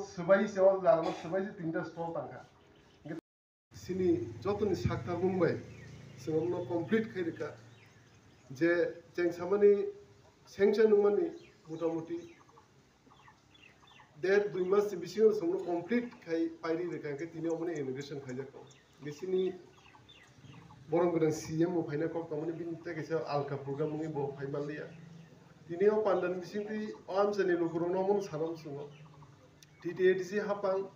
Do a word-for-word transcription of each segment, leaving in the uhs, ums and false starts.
Swbai se o jaga no swbai se tinta stall tangkha. Sini jotoni saktarmung bai chwng omno complete khai rwkha. Je cheng samani sengcha nungmani motamuti der dui mas ni bisingo chwngno complete khai pairi rwkha, hwnkhe tini omoni inauguration khaijak tongo. Bisini borom gwnang C M bo phaina kok tongmani, bini tei kaisa alka program wngwi bo phai manliya. Tini o pandani bisingtwi o amchaini lukurokno omono sana muchungo. T T A D C hapang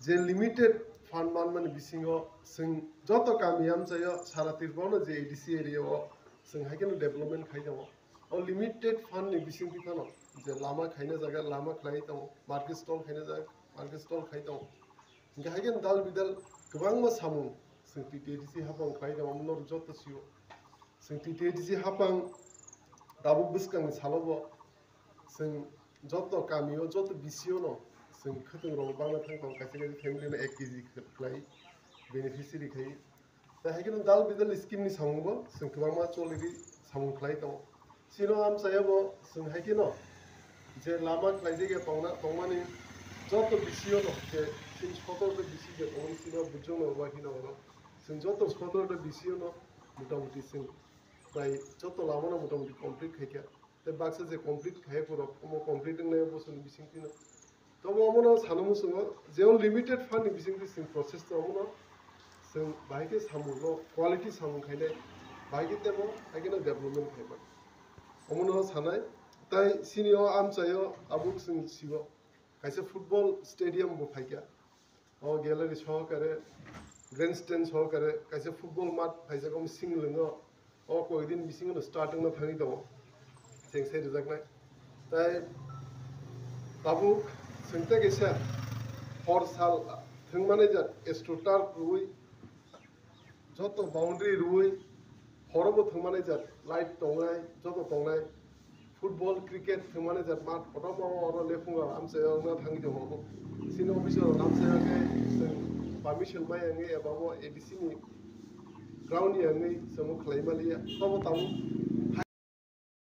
je limited fund manmani bisingo chwng joto kami amchaio sara Tripura no je A D C area o chwng hai kheno development khai tongo. O limited fund ni bisingtwi phano je lama khaina jaga lama khlai tongo, market stall khaina jaga market stall khai tongo. Hingke hai kheno dal bidal kwbangma samung chwng T T A D C hapang khlai tongo, omo norok joto sio. Chwng T T A D C hapang tabuk bwskangni salo bo chwng joto kamio, joto B C O no chwng khwtwng rok bangna thang tongo, kaisa kaisa family no ek K G khlai beneficiary khai. Tei hai kheno dal bidal scheme ni samung bo chwng kwbangma cholidi samung khlai tongo. Chini amchaya bo chwng hai kheno je lama khlaijak ya tongna, tongmani joto B C O no je chini sotoro ta B C O je tongmani chini o bujong no wahino oro chwng joto sotoro ta B C O no motamuti chwng bai joto lama no motamuti complete khaikha. Tei baksa je complete khai phuru omo complete wngnai bosoni bisingtwi no. Tobo omono sana muchungo je o limited fund ni bisingtwi chwng process to omono chwng bahai khe samung no quality samung khainai bahai khe tebo hai kheno development khaiman. Omono sanai tai chini o amchaio tabuk chwng sio kaisa football stadium bo phaikha. O gallery sohokare, grandstand sohokare, kaisa football mat phaijak omo singlingo. O koi din bisingo no start wngna thangwi tongo. Cheng sai rijaknai. Tai tabuk chwng tei kaisa hor sal thwngmani jat astroturf rwui joto boundary rwui horo bo thwngmani jat light tongnai, joto tongnai. Football, cricket thwngmani jat mat kotorma oro lephungo amchaio wngna thangwi tongo. Chini officer rok amchaio khe chwng permission mai wngwi eba bo A D C ni ground ni wngwi chwngno khlai maliya. Tobo tabuk